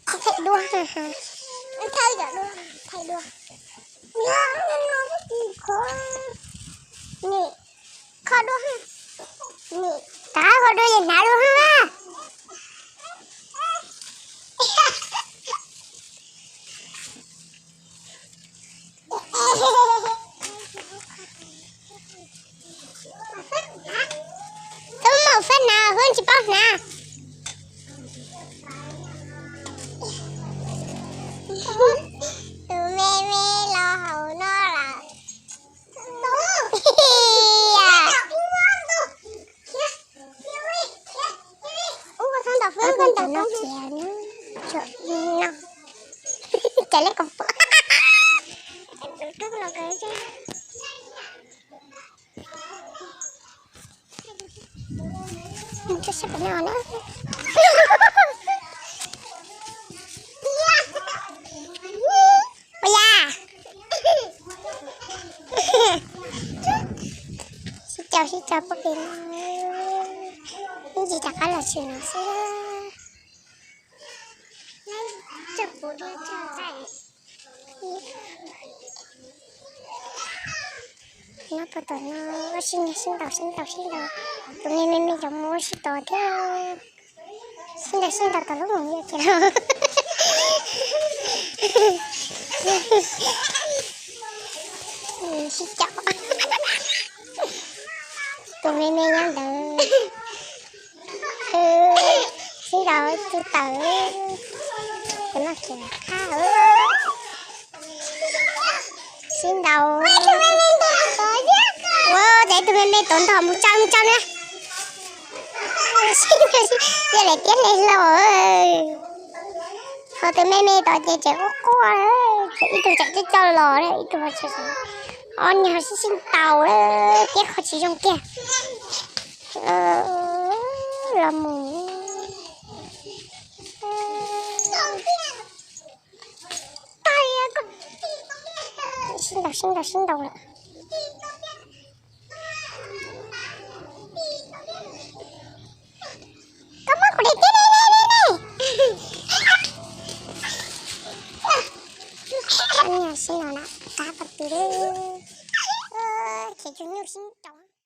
Ua cas ntxaig dua ha? Ntxaig dua, ntxaig dua, ntxaig dua. Kho dua, kho dua ces hnav dua ha. Tub mus fab hnav, Hwb tsis paub hnav. Tus me me los hauv no lawm. Ub, koj txhob ntaus fwb, koj ntaus no, cas leb koom pom. Mus tso sab pem no na. Ua yas. Sib caum sib caum pub pem no. Ib ntsis rov qab los tsev no xwb. Nyob puag tom no ua si sib ntaus sib ntaus sib ntaus. Tus me me me cov mus ua si tod thiab. Sib ntaus sib ntaus tom lub mus yom ces sib caum. Tus me me nyob ntawd. Sib ntaus tus tawm. Tus no khiav qab. Sib ntaus. Ua cas tus me me tuav ntog mus tsa mus tsa na. Yog lawv tiab hlo hlo. Ho tus me me tod ces tseem quaj quaj, ib tug tseem coj coj los, ib tug ob niag sib sib ntaus, tiab qhov tsis zoo kiag. Los mus. Sib ntaus sib ntaus sib ntaus lawm. Koj muab kuv daim tiab ne ne ne ne. Sib no na, qab pom tw, ces cug nyuj sib ntaus.